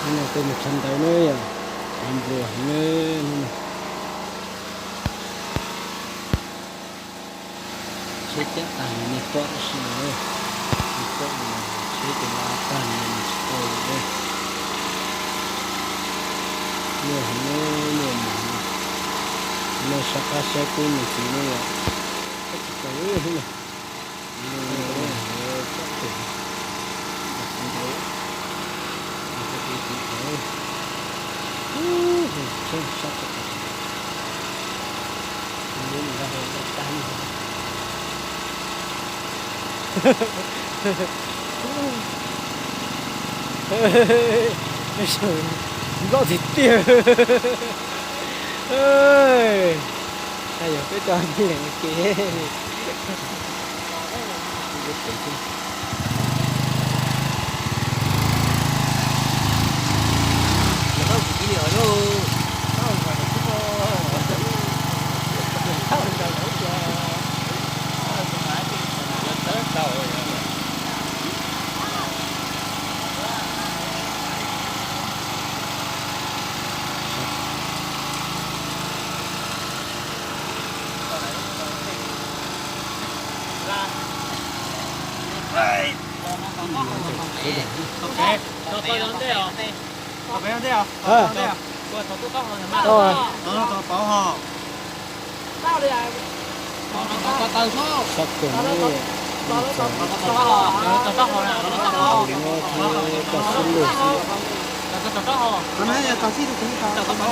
Hnub no peb mus tshaj ntawv na yom, av npluas heev na hnub no. Tsheb cab tag nrho nej pom tab sis, nej pom tsheb ces laj tag nrho mus tsis tau lawm. Nyuaj heev, nyuaj mus. Nej soj qab saib kuv mus txiv no yom. Tsis tau. Nplooj tiag tiag. Yog peb coj ib leeg ua ke. Sab kawg na. Tus no thiab koj xib lug xwb.